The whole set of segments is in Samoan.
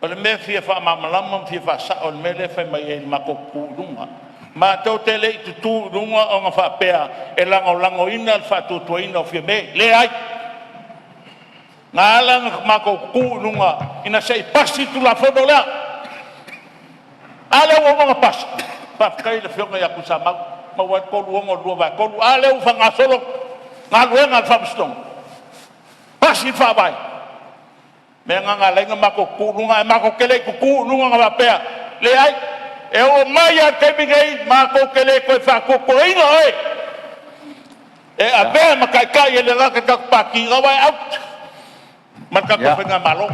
O le mea e fia faamalamalama ma fia faasao i le mea lea e fai mai ai matou te tutu i luga. Matou te le i tutu i luga ona faapea e lagolagoina le faatuatuaina o Fiame. Leai. Na ala ona matou tutu i luga ina se i pasi le Tulafono lea. A lea ua uma ona pasi? Faafetai i le Afioga ia Tuisamau, maua ai le 36 2/3. A lea ua faagasolo galuega a le Faamasinoga, pasi le Faavae. O le mea lena na ala ai ona matou tutu i luga, ae matou te le i tutu i luga na faapea, leai. E oo mai lava i le taimi nei, matou te le toe faatuatuaina oe e avea ma taitai e le gata i le tatou Pati, o lena ua e out ma le tatou faigamalo. O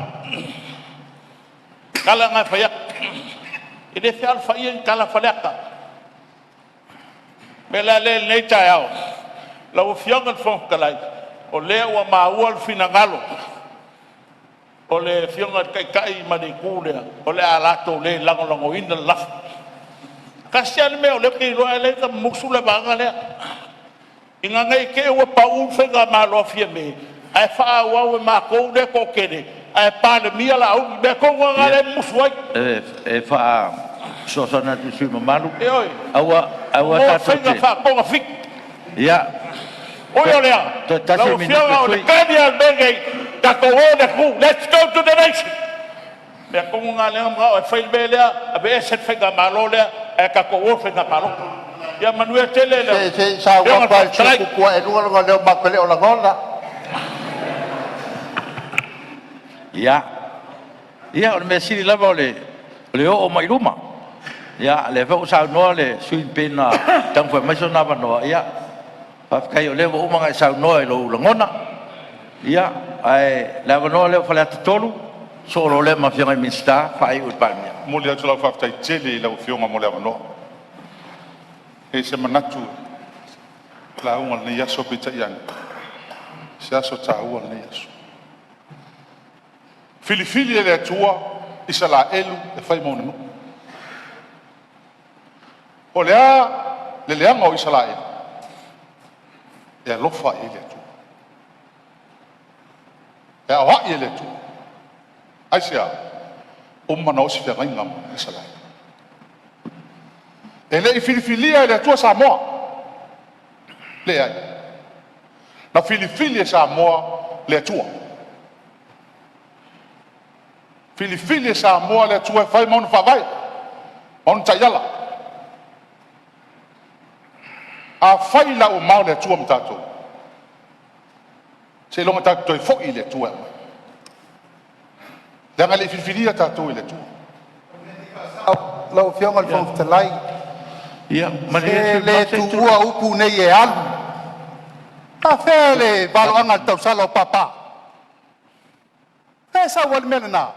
le tala lena e fai atu. E le fealofaia ni tala a Faleata. O le mea la lea i lenei taeao, lau Afioga i le Fofoga Fetalai, o lea ua maua le finagalo o le Afioga i le Taitai ma le Itu lea, o le a latou le lagolagoina le lafo. Tasi lava le mea o lea ou te iloa e ala ai ona mumusu le vaega lea, ina ne i te i ua pau le faigamalo a Fiame ae faaauau e matou lea e toatele ae Palemia Laauli. O le mea tonu lava lena lea e mumusu ai. E fesoasoani atu i le sui usufono mamalu, Ioe, aua mo tatou faiga te faatogafiti. Ia, Ui o lea, toe tasi lau le minute Afioga le o le sui usufono. tali lava o le mea lenei, tatou o i le atunuu, let's go to the nation. O le mea tonu lena o lea na manao ai e fai le mea lea, aveese le faigamalo lea ae tatou o i le faiga palota. Ia manuia tele lau Se i Afioga i le saunoa Fofoga le sui Fetalai. usufono tutu ae i luga lona leo matou te le o lagona. Ia, ia o le mea sili lava o le oo mai i luma. Ia, o lea foi ua saunoa le sui usufono pei ona taumafai mai sona avanoa. Ia, faafetai o lea ua uma ona e saunoa i lou lagona. Ia, ae o le avanoa lea o Faleata 3, sosoo loa lea ma Afioga i Minisita faaiu i le Palemia. E momoli atu lau faafetai tele i lau Afioga mo le avanoa. E leai se manatu e lauga i lenei aso, peitai ane, o se aso taua lenei aso. Filifili e le Atua Isaraelu e fai ma ona nuu. Po o le a le leaga o Isaraelu, e alofa i ai le Atua, e aoai e le Atua. Aisea? Uma ona osi feagaiga ma Isaraelu. E le i filifilia e le Atua Samoa, leai, na filifili e Samoa le Atua. Filifili e Samoa le Atua e fai ma ona faavae ma ona taiala. Afai la ua mao le Atua ma tatou, seiloga tatou toe foi i le Atua e aumai, leaga e le i filifilia tatou e le Atua. Lau Afioga i le Fofoga Fetalai, Ia malie se le le sui usufono mamalu se i tuua upu nei e alu. A fea le valoaga o le tausala o Papa? O fea e sau ai le mea lena?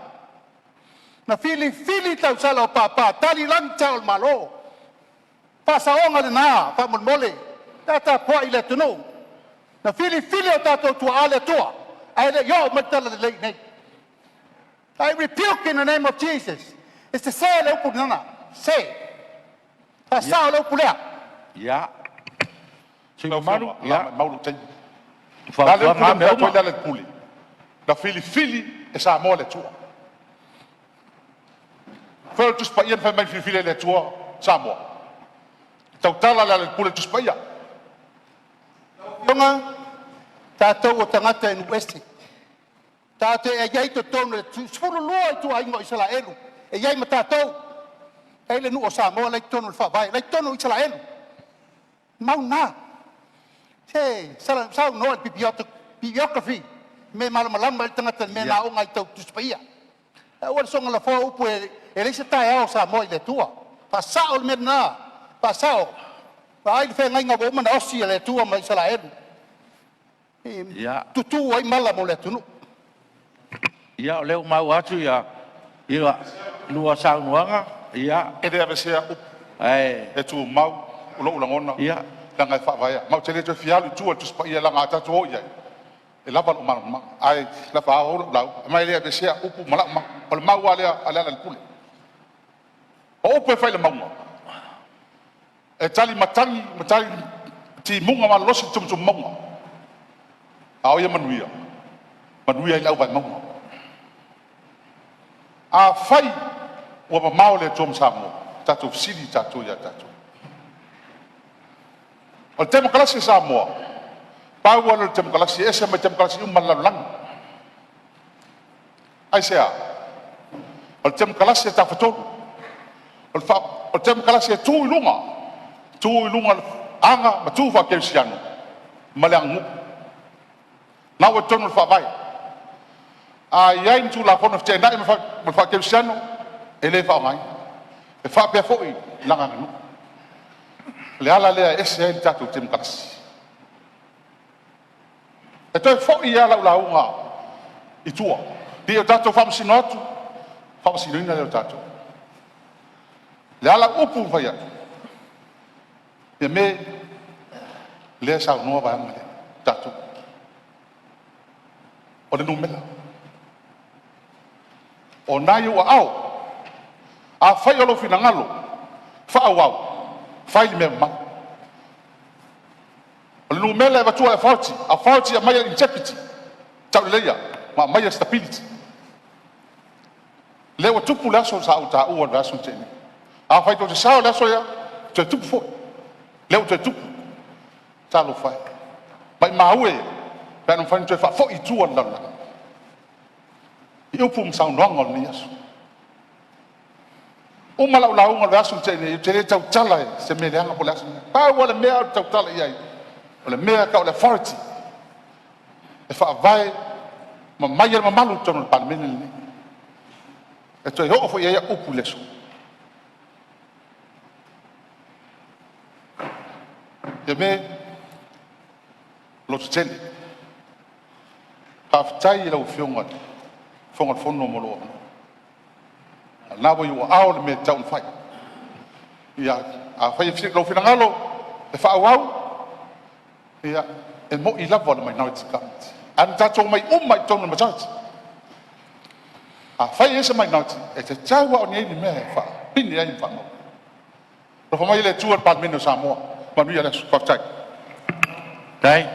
Na filifili tausala o Papa, tali lagi sao o le Malo. Faasaoga lena faamolemole, pe a tapuai le atunuu. Na filifili e o tatou tuaa le Atua ae le i oo mai le talalelei i inei. I rebuke in the name of Jesus. E sese le upu lena, sese. Faasao le upu lea. Ia, le sui Lau usufono Afioga, mamalu, ia, maumau lou taimi. o O le a le fautuaga upu lea lava na mea fai atu uma. ai Lealailepule? Na filifili e Samoa le Atua. Fai o le Tusi Paia na fai mai na filifili ai e le Atua Samoa? E tautala Lealailepule i le Tusi Paia. Lau Afioga, tatou o tagata e nuu ese, tatou te i ai i totonu o le 12 ituaiga o Isaraelu e i ai ma tatou. E i ai le nuu o Samoa la e i totonu o le faavae, o la e i totonu o Isaraelu. Mau na, se saunoa i le biography mea e malamalama ai le tagata i le mea na oo ai tau Tusi Paia. Ae aua le soona lafoa upu e leai se taeao o Samoa i le Atua. Faasao le mea lena, faasao. Vaai i le feagaiga ua uma ona osi e le Atua ma Isaraelu, e tutu ai mala mo le atunuu. Ia, o lea ua maua atu a oulua saunoaga, E le aveesea upu, ae e tumau lou lagona leaga e faavaea. Ma ou te le toe fia alu i tua i le Tusi Paia leaga a tatou o i ai, e lava lou malamalama, ae faaauau lau lauga. Ma e le aveesea upu ma lau mau. O le mau lava lea a Lealailepule. O upu e fai i le mauga, e tali matagi ma tali timuga malolosi le tumutumu mauga, a o ia manuia? E manuia i le auvaemauga. Afai ua mamao le Atua ma Samoa, tatou fesili tatou ia tatou. O le Temokarasi a Samoa, pau lava lea o le Temokarasi e ese mai Temokarasi uma a le lalolagi. Aisea? O le Temokarasi a le Tafatolu, o le Temokarasi e tu i luga, tu i luga o le aga ma tu faakerisiano ma le aganuu. Na ua i totonu o le Faavae. A i ai ni Tulafono e feteenai ma le faakerisiano, e le faaaogaina. E faapea foi lana aganuu. O le ala lea e ese ai le tatou Temokarasi. E toe foi lava lau lauga i tua, ne i o tatou faamasino atu, faamasinoina lea o tatou. O le ala o upu na fai atu, Fiame, lea e saunoa vaega lea, tatou. O le numera. O lena e i ou aao. Afai o lou finagalo faaauau, fai le mea mamalu. O le numera e avatua e authority, authority e aumaia integrity, tauleleia ma aumaia stability. O lea ua tupu le aso sa ou taua i le vaiaso na tea nei. Afai tou te sao i le aso lea, e toe tupu foi. O lea ua toe tupu. Talofa e, maimau e pe ana mafai ona toe faafoi i tua le lalolagi i upu ma saunoaga o lenei aso. Uma lau lauga i le vaiaso na tea nei, ou te le tautala i se mea leaga po o le a se mea. Pau lava le mea ou te tautala i ai, o le mea e tau o le authority e faavae ma aumai ai le mamalu i totonu o le Palemene lenei. E toe oo foi i ai au upu i le aso. Fiame, lototele, faafetai i lau Afioga i le Fofoga Fetalai mo lou avanoa. O lena ua i ou aao le mea e tatau ona fai. Ia, afai e lou finagalo e faaauau, ia, e moni lava o le minority Government, ae na tatou omai uma lava i totonu o le majority. Afai e i ai se minority, e tatau lava ona i ai ni mea e faapine ai ma faamau ai. Alofa mai le Atua i le Palemene o Samoa. Manuia le aso. Faafetai. Faafetai.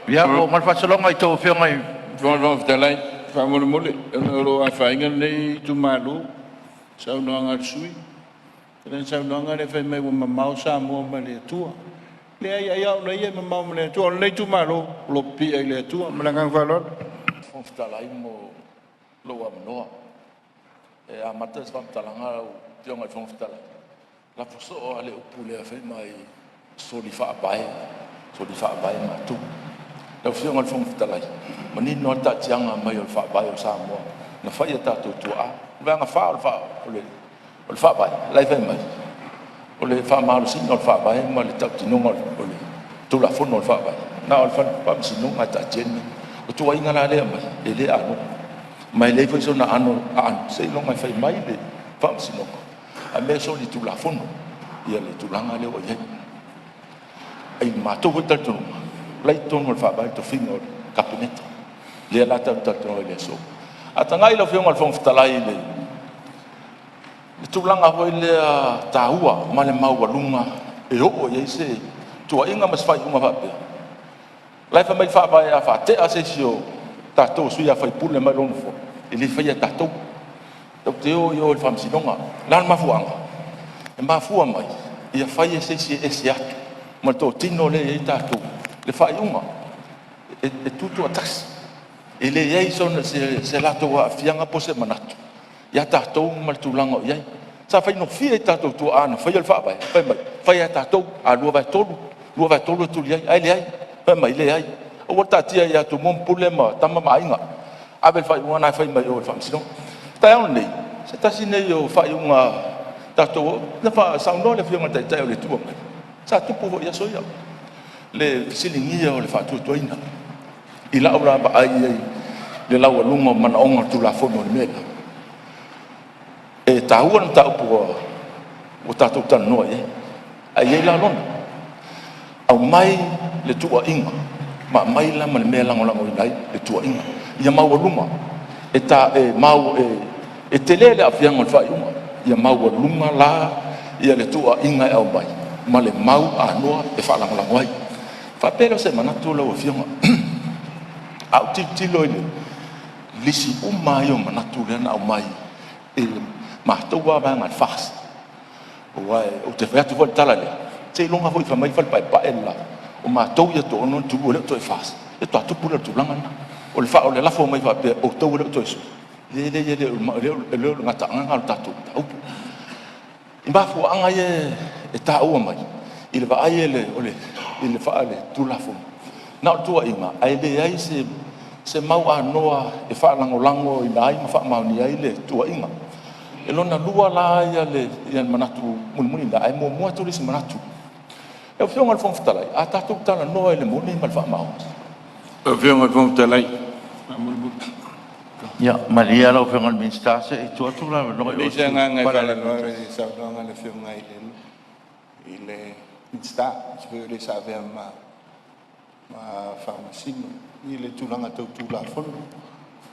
Ia, ua oo mai le faasologa i a outou afioga i Fofoga Fetalai, faamolemole ona o lo o afaina lenei itumalo i le saunoaga a le sui usufono. I lana saunoaga lea fai mai ua mamao Samoa ma le Atua. Leai, ai lava o ia e mamao ma le Atua. O lenei itumalo, o lo o pipii i le Atua. Ma le agaga faaaloalo. Fofoga Fetalai mo lou avanoa. E amata se faamatalaga lau Afioga i le Fofoga Fetalai, lafo soo lava le upu lea fai mai, soli faavae, soli faavae matou. Lau Afioga i le Fofoga Fetalai, manino lava le taatiaga mai o le Faavae o Samoa na fai e tatou tuaa. O le Vaega 4 o le Faavae la e fai mai, o le faamalosiga o le Faavae ma le tautinoga o le Tulafono o le Faavae, na o le Faamasinoga e taatia ai mea. O tuuaiga la lea e aumai, e le anoa, ma e leai foi sona aano seiloga e fai mai le Faamasinoga a mea e solitulafono le tulaga lea ua i ai. I le matou foi talitonuga, o la e i totonu o le Faavae le tofiga o le Kapeneta, lea la tatou te talanoa ai i le aso. A tagai lau Afioga i le Fofoga Fetalai i le tulaga foi lea taua ma le maualuga e oo i ai se tuuaiga ma se faaiuga faapea, o la e fai mai le Faavae a faatea se isi o tatou o sui usufono mai lou nofoa, e le faia e tatou, tatou te o i o i le Faamasinoga. O le a le mafuaaga? E mafua mai ia fai e se isi e ese atu ma le totino lea e i ai tatou le faaiuga e tutoatasi. E leai se latou aafiaga po o se manatu ia tatou ma le tulaga o i ai. Sa faigofie i tatou tuaa na faia le Faavae, fai mai, fai lava e tatou, a 2/3, 2/3 e tuli ai, ae leai, fai mai, leai, aua le taatia ia Tumua ma Pule ma Tama ma Aiga, ave le faaiuga lena e fai mai o i le Faamasinoga. O le taeao lenei, o se tasi lenei o faaiuga tatou, na saunoa le Afioga i le Taitai o le Itu Agai, sa tupu foi i aso ia, le fesiligia o le faatuatuaina. I lau la vaai i ai i le laualuga o manaoga o le Tulafono i le mea lea, e taua le mataupu ua tatou talanoa i ai, ae i ai la lona, aumai le tuuaiga ma aumai la ma le mea e lagolagoina ai le tuuaiga, ia maualuga, e, ta, e, mau, e, e tele le aafiaga o le faaiuga, ia maualuga la ia le tuuaiga e aumai ma le mau anoa e faalagolago ai. Faapea lea o se manatu lau Afioga, a ou tilotilo i le lisi uma lava ia o manatu lea na aumai i le matou lava vaega a le FAST. Aua ou te fai atu foi i le tala lea, seiloga foi e fai mai le Fale Paepae le la, o matou ia e toaono na ua le o toe FAST, ia faatoa tupu lea o le tulaga lena. O le lafo mai faapea o outou e le o toe sui, e leai e le o le gataaga lena o le tatou mataupu. I mafuaaga ia e taua mai i le vaai i le faaletulafono, na o le tuuaiga ae leai se mau anoa e faalagolagoina ai ma faamaonia ai le tuuaiga. E lona lua la ia manatu mulimuli na, ae muamua atu le isi manatu. Lau Afioga i le Fofoga Fetalai, a tatou talanoa i le moni ma le faamaoni. Lau Afioga i le Fofoga Fetalai, faamolemole. Ia malie lau Afioga i le Minisita se i tuu atu le avanoa E i leai se le sui agaga e usufono mo faalavelave Falealili i le saunoaga a le Afioga i le Minisita, aemaise foi o le sa avea ma Faamasino i le tulaga tau Tulafono.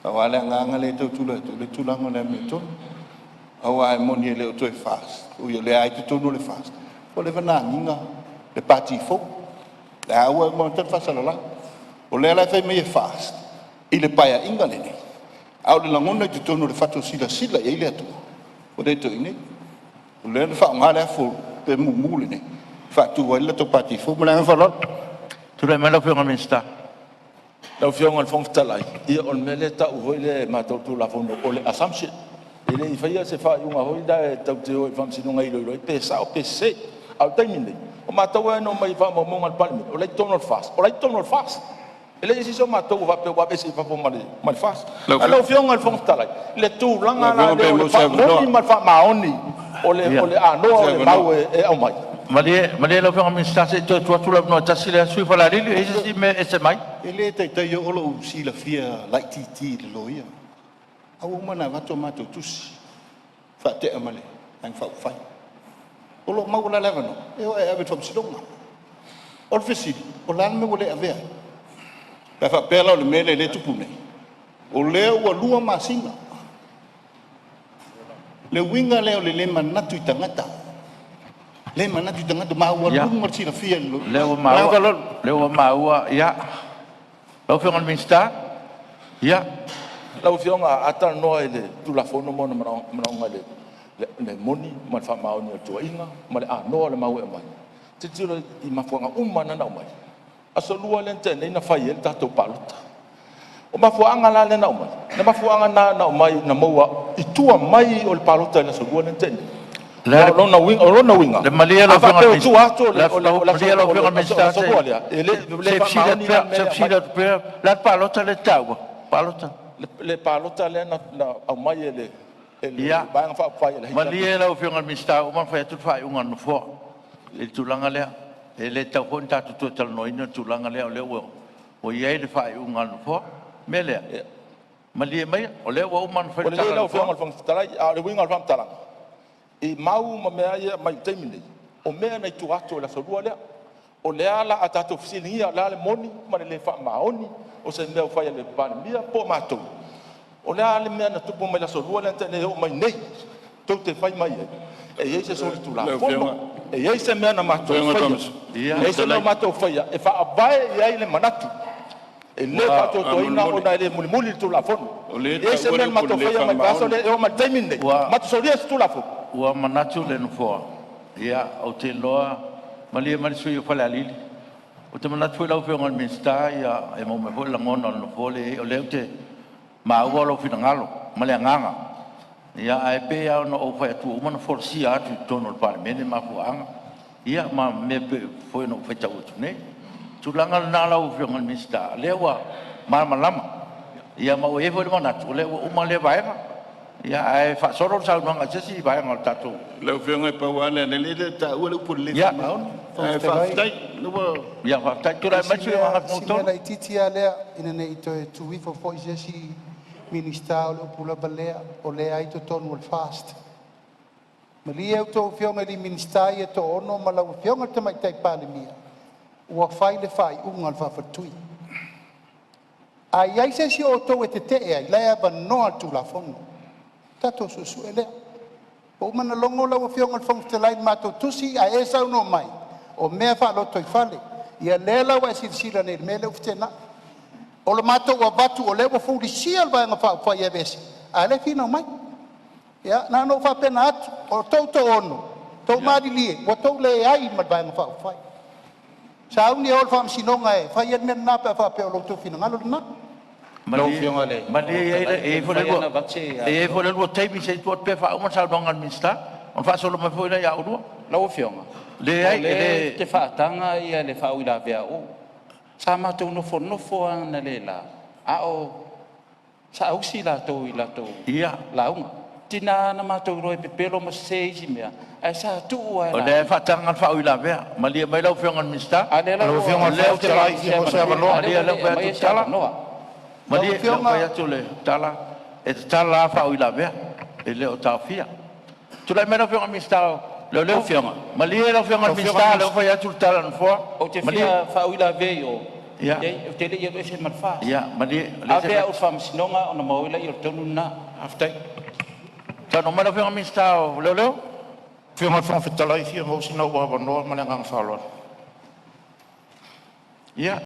Pau lava le agaga lea e tau tulai atu, o le tulaga o le amiotonu. Aua e moni e le o toe FAST, ui o lea lava e i totonu o le FAST, ua leva ona agiga le Pati fou, lea ua uma atu le faasalalau. O lea la e fai mai e FAST i le Paeaiga lenei, a o le lagona i totonu o le fatu e silasila i ai le atunuu, ua le toe i inei. O lea na faaaoga le afu mumu lenei e faatu ai le latou Pati fou. Ma le agaga faaaloalo. Tulai mai lau Afioga i le Minisita. Lau Afioga i le Fofoga Fetalai, ia o le mea lea e tau foi lea e matou i le Tulafono o le assumption. E le i faia se faaiuga foi lea tatou te o i le Faamasinoga e iloilo ai pe sao pe sese. A o le taimi lenei, o matou lava na omai i faamaumauga a le Palemene, o la e i totonu o le FAST, o la e i totonu o le FAST. E leai se isi o matou o faapea ua aveese i fafo ma le FAST. Ae lau Afioga i le Fofoga Fetalai, i le tulaga la Lau Afioga lea pe o le maua se avanoa. faamoni ma le faamaoni o le anoa o le mau e aumai. Malie lau Afioga i le Minisita se i toe tuu atu le avanoa e tasi le sui usufono mo Falealili. E i ai se isi mea e ese mai? E le taitai oo lou silafia laitiiti i le loia, ae ua uma ona avatu a matou tusi, faatea ma le Vaega Faaupufai. O lo o maua la le avanoa e o e ave i le faamasinoga. O le fesili, o le a le mea ua le avea ai? Pe a faapea la o le mea lea e tupu nei, o lea ua 2 masina. Le uiga lea o le le manatu i tagata, le manatu i tagata, maualuga le silafia e le loia. Lea ua Ma le maua, faaaloalo. lea ua maua. Ia, lau Afioga i le Minisita. Ia. Lau Afioga a talanoa i le Tulafono ma ona manaoga i le moni ma le faamaoni o le tuuaiga ma le anoa o le mau e aumai, tilotilo i mafuaaga uma lava na aumai, Aso Lua lea na tea nei na fai ai le tatou palota. O mafuaaga la lea na aumai, o mafuaaga na na aumai na maua i tua mai o le palota i le aso Lua lea na tea nei. O lona uiga, Le malie lau a Afioga faapea o tua atu o le i le Aso Lua lea, e Minisita, le faamaoni la le mea se lea e i fesili aumai. atu pea. O le a le palota lea e te taua? Palota. Le palota lea na aumai e le Vaega Faaupufai a le Malie HRPP. lau Afioga i le Minisita ua uma ona fai atu le faaiuga a le Nofoa i le tulaga lea. E le tatau foi ona tatou toe talanoaina le tulaga lea o lea ua i ai le faaiuga a le Nofoa. O le mea lea, malie maia o lea ua uma ona fai Ua le lelei tala a le lau Afioga Nofoa. i le Fofoga Fetalai, a o le uiga o le faamatalaga, i mau ma mea ia e aumai i le taimi lenei, o mea na i tua atu o le aso Lua lea. O lea la a tatou fesiligia o le a le moni ma le le faamaoni o se mea ua fai e le Palemia po o matou, o le a le mea na tupu mai le aso Lua lea na tea nei e oo mai nei tou te fai mai ai e i ai se Lau Afioga solitulafono, e i ai se mea na matou i le faia, e i ai se mea Fofoga ua matou faia e faavae i ai le manatu e le faatoatoaina Fetalai, ona e le mulimuli le Tulafono. o lea E e i ai se taua le mea na upu o matou le le faia mai le vaiaso faamaoni. lea e oo mai i le taimi lenei, Ua matou solia se Tulafono? Ua manatu le Nofoa, ia, ou te iloa… Malie mai le sui usufono mo Falealili. Ou te manatu foi lau Afioga i le Minisita e maua mai foi lagona o le Nofoa lea e i ai, o lea ou te maua lou finagalo ma le agaga. Ae pei lava ona ou fai atu ua uma ona folasia atu i totonu o le Palemene mafuaaga ia ma mea e pei foi ona ou faitau atu nei. O le tulaga lena lau Afioga i le Minisita, o lea ua malamalama ma ua i ai foi le manatu o lea ua uma lea vaega. Ae faasolo le saunoaga i se isi vaega o le tatou. Lau Afioga e pau lava lea, o lea e taua le upu o le le faamaoni. Fofoga Ae Fetalai, faafetai o lea ua… Ia faafetai. Tulai si mai le sui usufono mo Gagaifomauga mea 3. laitiiti lava lea ina ne i toe tuu ifo foi i se isi Minisita, o le upu lava lea, o lea lava e i totonu o le FAST. Malie a outou Afioga i Minisita ia e toaono ma lau Afioga i le Tamaitai Palemia, ua fai le faaiuga a le faafaletui. A i ai se isi o outou e tetee ai, o la e avanoa i le Tulafono. Tatou suesue lea. Ua uma ona logo lau Afioga i le Fofoga Fetalai i le matou tusi ae e saunoa mai o mea faalotoifale. Ia lea la ua e silasila nei i le mea lea ua feteenai. O le matou avatu o lea ua fulisia le Vaega Faaupufai e aveese, a o lea e finau mai. Ia na ona ou faapena atu, o outou e toaono, outou malilie ua outou leai ma le Vaega Faaupufai. Sauni e o i le faamasinoga e fai ai le mea lena pe a faapea o lo outou finagalo lena. Malie, e i ai foi le lua taimi, se i tuu atu pea e faauma le saunoaga a le Minisita ona faasolo mai foi lea ia oulua. Lau Afioga, Leai, o e lea le... ou te faataga le faauilavea a Uu. Sa matou nofonofo lava analeila a o saausi latou i latou lauga. E tiga lava ona matou iloa e pepelo ma sese isi mea, ae sa tuu lava e O lea e lauga. faataga le faauilavea. Malie mai lau Afioga i le Minisita. A o lea la ua Malie lea ua fai aumai atu le se tala. avanoa. Malie lea ua fai atu le tala, e tatala lava faauilavea, e le o taofia. Tulai mai lau Afioga i le Minisita o Lau Leoleo. Afioga, Malie lau Afioga i le Minisita o lea ua fai atu le tala a le Nofoa. ou te Malie. fia faauilavea i o, Ia, leai ou te le i alu ese ma le FAST. ia malie. O lea Ave se au i le faamasinoga ona maua ai lea o le tonu lena. Saunoa mai lau Afioga i le Minisita o Leoleo. Afioga i le Fofoga Fetalai e fia maua sina ou avanoa ma le agaga faaaloalo. Ia,